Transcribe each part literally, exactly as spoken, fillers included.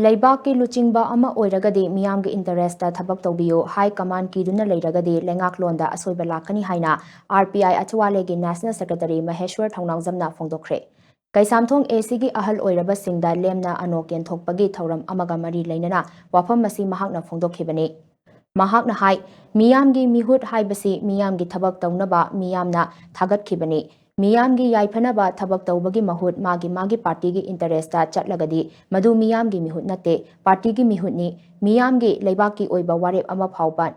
ꯂꯩꯕꯥꯛꯀꯤ ꯂꯨꯆꯤꯡꯕ ꯑꯃ ꯑꯣꯏꯔꯒꯗꯤ ꯃꯤꯌꯥꯝꯒꯤ interest ꯊꯕꯛ ꯇꯧꯕꯤꯌꯨ, high command ꯀꯤꯗꯨꯅ ꯂꯩꯔꯒꯗꯤ ꯂꯩꯉꯥꯛꯂꯣꯟꯗ ꯑꯁꯣꯏꯕ ꯂꯥꯛꯀꯅꯤ ꯍꯥꯏꯅ R P I ꯑꯆꯋꯥꯂꯦꯒꯤ National Secretary ꯃꯍꯦꯁ꯭ꯋꯔ ꯊꯧꯅꯥꯎꯖꯝꯅ ꯐꯣꯡꯗꯣꯛꯈ꯭ꯔꯦ꯫ Keishamthong A C ꯒꯤ ꯑꯍꯜ ꯑꯣꯏꯔꯕꯁꯤꯡꯗ ꯂꯦꯝꯅ ꯑꯅꯣ ꯀꯦꯟꯊꯣꯛꯄꯒꯤ ꯊꯧꯔꯝ ꯑꯃꯒ ꯃꯔꯤ ꯂꯩꯅꯅ ꯋꯥꯐꯝ ꯑꯁꯤ ꯃꯍꯥꯛꯅ ꯐꯣꯡꯗꯣꯛꯈꯤꯕꯅꯤ꯫ ꯃꯍꯥꯛꯅ ꯍꯥꯏ, ꯃꯤꯌꯥꯝꯒꯤ ꯃꯤꯍꯨꯠ ꯍꯥꯏꯕꯁꯤ ꯃꯤꯌꯥꯝꯒꯤ ꯊꯕꯛ ꯇꯧꯅꯕ ꯃꯤꯌꯥꯝꯅ ꯊꯥꯒꯠꯈꯤꯕꯅꯤ꯫ ꯃꯤꯌꯥꯝꯒꯤ ꯌꯥꯏꯐꯅꯕ ꯊꯕꯛ ꯇꯧꯕꯒꯤ ꯃꯍꯨꯠ ꯃꯥꯒꯤ ꯃꯥꯒꯤ party ꯒꯤ interest ꯆꯠꯂꯒꯗꯤ ꯃꯗꯨ ꯃꯤꯌꯥꯝꯒꯤ ꯃꯤꯍꯨꯠ ꯅꯠꯇꯦ, party ꯒꯤ ꯃꯤꯍꯨꯠꯅꯤ꯫ ꯃꯤꯌꯥꯝꯒꯤ ꯂꯩꯕꯥꯛꯀꯤ ꯑꯣꯏꯕ ꯋꯥꯔꯦꯞ ꯑꯃ ꯐꯥꯎꯕ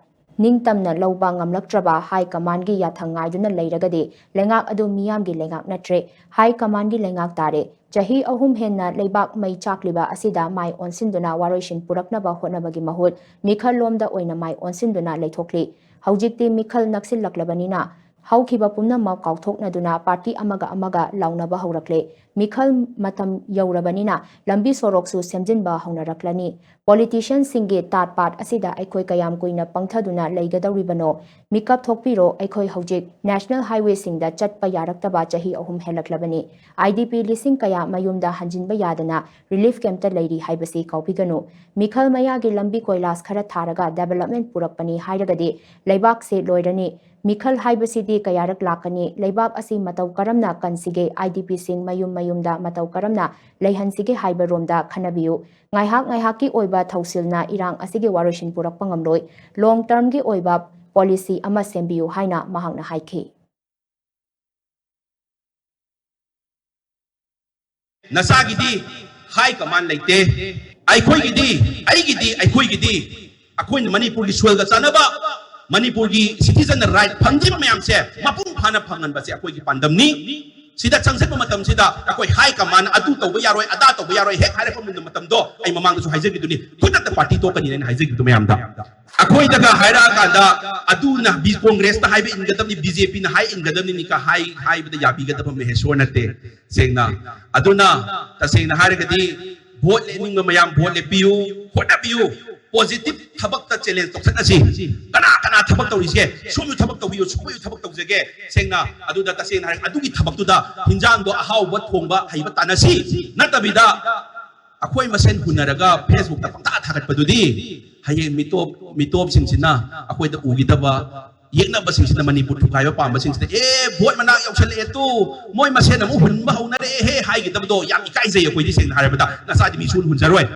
ꯅꯤꯡꯇꯝꯅ ꯂꯧꯕ ꯉꯝꯂꯛꯇ꯭ꯔꯕ high command ꯒꯤ ꯌꯥꯊꯪ ꯉꯥꯏꯗꯨꯅ ꯂꯩꯔꯒꯗꯤ ꯂꯩꯉꯥꯛ ꯑꯗꯨ ꯃꯤꯌꯥꯝꯒꯤ ꯂꯩꯉꯥꯛ ꯅꯠꯇ꯭ꯔꯦ, high command ꯒꯤ ꯂꯩꯉꯥꯛ ꯇꯥꯔꯦ꯫ ꯆꯍꯤ ꯑꯍꯨꯝ ꯍꯦꯟꯅ ꯂꯩꯕꯥꯛ ꯃꯩ ꯆꯥꯛꯂꯤꯕ ꯑꯁꯤꯗ ꯃꯥꯏ ꯑꯣꯟꯁꯤꯟꯗꯨꯅ ꯋꯥꯔꯣꯏꯁꯤꯟ ꯄꯨꯔꯛꯅꯕ ꯍꯣꯠꯅꯕꯒꯤ ꯃꯍꯨꯠ ꯃꯤꯈꯜ ꯂꯣꯝꯗ ꯑꯣꯏꯅ ꯃꯥꯏ ꯑꯣꯟꯁꯤꯟꯗꯨꯅ ꯂꯩꯊꯣꯛꯂꯤ꯫ ꯍꯧꯖꯤꯛꯇꯤ ꯃꯤꯈꯜ ꯅꯛꯁꯤꯜꯂꯛꯂꯕꯅꯤꯅ ꯍꯧꯈꯤꯕ ꯄꯨꯝꯅꯃꯛ ꯀꯥꯎꯊꯣꯛꯅꯗꯨꯅ party ꯑꯃꯒ ꯑꯃꯒ ꯂꯥꯎꯅꯕ ꯍꯧꯔꯛꯂꯦ꯫ ꯃꯤꯈꯜ ꯃꯇꯝ ꯌꯧꯔꯕꯅꯤꯅ ꯂꯝꯕꯤ ꯁꯣꯔꯣꯛꯁꯨ ꯁꯦꯝꯖꯤꯟꯕ ꯍꯧꯅꯔꯛꯂꯅꯤ꯫ Politician ꯁꯤꯡꯒꯤ ꯇꯥꯠ ꯄꯥꯠ ꯑꯁꯤꯗ ꯑꯩꯈꯣꯏ ꯀꯌꯥꯝ ꯀꯨꯏꯅ ꯄꯪꯊꯗꯨꯅ ꯂꯩꯒꯗꯧꯔꯤꯕꯅꯣ? ꯃꯤꯀꯞ ꯊꯣꯛꯄꯤꯔꯣ, ꯑꯩꯈꯣꯏ ꯍꯧꯖꯤꯛ national highway ꯁꯤꯡꯗ ꯆꯠꯄ ꯌꯥꯔꯛꯇꯕ ꯆꯍꯤ ꯑꯍꯨꯝ ꯍꯦꯜꯂꯛꯂꯕꯅꯤ꯫ I D P ꯂꯤꯁꯤꯡ ꯀꯌꯥ ꯃꯌꯨꯝꯗ ꯍꯟꯖꯤꯟꯕ ꯌꯥꯗꯅ relief camp ꯇ ꯂꯩꯔꯤ ꯍꯥꯏꯕꯁꯤ ꯀꯥꯎꯕꯤꯒꯅꯨ꯫ ꯃꯤꯈꯜ ꯃꯌꯥꯒꯤ ꯂꯝꯕꯤ ꯀꯣꯏꯂꯥꯁ ꯈꯔ ꯊꯥꯔꯒ development ꯄꯨꯔꯛꯄꯅꯤ ꯍꯥꯏꯔꯒꯗꯤ ꯂꯩꯕꯥꯛꯁꯦ ꯂꯣꯏꯔꯅꯤ꯫ ꯃꯤꯈꯜ ꯍꯥꯏꯕꯁꯤꯗꯤ ꯀꯌꯥꯔꯛ ꯂꯥꯛꯀꯅꯤ? ꯂꯩꯕꯥꯛ ꯑꯁꯤ ꯃꯇꯧ ꯀꯔꯝꯅ ꯀꯟꯁꯤꯒꯦ? I D P ꯁꯤꯡ ꯃꯌꯨꯝ ꯃꯌꯨꯝꯗ ꯃꯇꯧ ꯀꯔꯝꯅ ꯂꯩꯍꯟꯁꯤꯒꯦ ꯍꯥꯏꯕ ꯔꯣꯝꯗ ꯈꯟꯅꯕꯤꯌꯨ꯫ ꯉꯥꯏꯍꯥꯛ ꯉꯥꯏꯍꯥꯛꯀꯤ ꯑꯣꯏꯕ ꯊꯧꯁꯤꯜꯅ ꯏꯔꯥꯡ ꯑꯁꯤꯒꯤ ꯋꯥꯔꯣꯏꯁꯤꯟ ꯄꯨꯔꯛꯄ ꯉꯝꯂꯣꯏ꯫ Long term ꯒꯤ ꯑꯣꯏꯕ policy ꯑꯃ ꯁꯦꯝꯕꯤꯌꯨ ꯍꯥꯏꯅ ꯃꯍꯥꯛꯅ ꯍꯥꯏꯈꯤ꯫ ꯅꯆꯥꯒꯤꯗꯤ high command ꯂꯩꯇꯦ꯫ ꯑꯩꯈꯣꯏꯒꯤꯗꯤ, ꯑꯩꯒꯤꯗꯤ, ꯑꯩꯈꯣꯏꯒꯤꯗꯤ, ꯑꯩꯈꯣꯏꯅ ꯃꯅꯤꯄꯨꯔꯒꯤ soil ꯒ ꯆꯥꯟꯅꯕ, ꯃꯅꯤꯄꯨꯔꯒꯤ citizen ꯅ right ꯐꯪꯗ꯭ꯔꯤꯕ ꯃꯌꯥꯝꯁꯦ ꯃꯄꯨꯡ ꯐꯥꯅ ꯐꯪꯍꯟꯕꯁꯦ ꯑꯩꯈꯣꯏꯒꯤ ꯄꯥꯟꯗꯝꯅꯤ꯫ ꯁꯤꯗ ꯆꯪꯁꯤꯟꯕ ꯃꯇꯝꯁꯤꯗ ꯑꯩꯈꯣꯏ high command ꯑꯗꯨ ꯇꯧꯕ ꯌꯥꯔꯣꯏ, ꯑꯗꯥ ꯇꯧꯕ ꯌꯥꯔꯣꯏ ꯍꯦꯛ ꯍꯥꯏꯔꯛꯄ ꯃꯇꯝꯗꯣ ꯑꯩ ꯃꯃꯥꯡꯗꯁꯨ ꯍꯥꯏꯖꯈꯤꯗꯨꯅꯤ, ꯈꯨꯗꯛꯇ party ꯇꯣꯛꯀꯅꯤꯅ ꯑꯩꯅ ꯍꯥꯏꯖꯈꯤꯕꯗꯣ ꯃꯌꯥꯝꯗ꯫ ꯑꯩꯈꯣꯏꯗꯒ ꯍꯥꯏꯔꯛꯑꯀꯥꯟꯗ ꯑꯗꯨꯅ ꯕꯤ-, Congress ꯇ ꯍꯥꯏꯕ ꯏꯟꯒꯗꯕꯅꯤ, B J P ꯅ ꯍꯥꯏ ꯏꯟꯒꯗꯕꯅꯤ ꯀ ꯍꯥꯏ, ꯍꯥꯏꯕꯗ ꯌꯥꯕꯤꯒꯗꯕ ꯃꯍꯦꯁ꯭ꯋꯔ ꯅꯠꯇꯦ꯫ ꯁꯦꯡꯅ, ꯑꯗꯨꯅ ꯇꯁꯦꯡꯅ ꯍꯥꯏꯔꯒꯗꯤ vote ꯂꯦꯞꯅꯤꯡꯕ ꯃꯌꯥꯝ vote ꯂꯦꯞꯄꯤꯌꯨ, ꯍꯣꯠꯅꯕꯤꯌꯨ꯫ Positive ꯊꯕꯛꯇ challenge ꯇꯧꯊꯠꯅꯁꯤ꯫ ꯀꯅꯥ ꯀꯅꯥ ꯊꯕꯛ ꯇꯧꯔꯤꯁꯦ? ꯁꯣꯝꯁꯨ ꯊꯕꯛ ꯇꯧꯕꯤꯌꯨ, ꯁꯣꯝꯁꯨ ꯊꯕꯛ ꯇꯧꯖꯒꯦ꯫ ꯁꯦꯡꯅ, ꯑꯗꯨꯗ ꯇꯁꯦꯡꯅ ꯍꯥꯏꯔꯒ ꯑꯗꯨꯒꯤ ꯊꯕꯛꯇꯨꯗ ꯍꯤꯟꯖꯥꯡꯗꯣ ꯑꯍꯥꯎꯕ ꯊꯣꯡꯕ ꯍꯩꯕ ꯇꯥꯟꯅꯁꯤ꯫ ꯅꯠꯇꯕꯤꯗ ꯑꯩꯈꯣꯏ ꯃꯁꯦꯟ ꯍꯨꯟꯅꯔꯒ Facebookꯇ ꯄꯪꯊꯥ ꯊꯥꯒꯠꯄꯗꯨꯗꯤ ꯍꯌꯦꯡ ꯃꯤꯇꯣꯞ ꯃꯤꯇꯣꯞꯁꯤꯡꯁꯤꯅ ꯑꯩꯈꯣꯏꯗ ꯎꯈꯤꯗꯕ, ꯌꯦꯛꯅꯕꯁꯤꯡꯁꯤꯅ, ꯃꯅꯤꯄꯨꯔ ꯊꯨꯒꯥꯏꯕ ꯄꯥꯝꯕꯁꯤꯡꯁꯤꯅ "ꯑꯦ, ꯚꯣꯠ ꯃꯅꯥꯛ ꯌꯧꯁꯜꯂꯛꯑꯦ ꯇꯨ, ꯃꯣꯏ ꯃꯁꯦꯟ ꯑꯃꯨꯛ ꯍꯨꯟꯕ ꯍꯧꯅꯔꯛꯑꯦꯍꯦ" ꯍꯥꯏꯒꯗꯕꯗꯣ ꯌꯥꯝ ꯏꯀꯥꯏꯖꯩ꯫ ꯑꯩꯈꯣꯏꯗꯤ ꯁꯦꯡꯅ ꯍꯥꯏꯔꯕꯗ ꯅꯆꯥꯗꯤ ꯃꯤ ꯁꯨꯡꯍꯨꯟ ꯍꯨꯟꯖꯔꯣꯏ꯫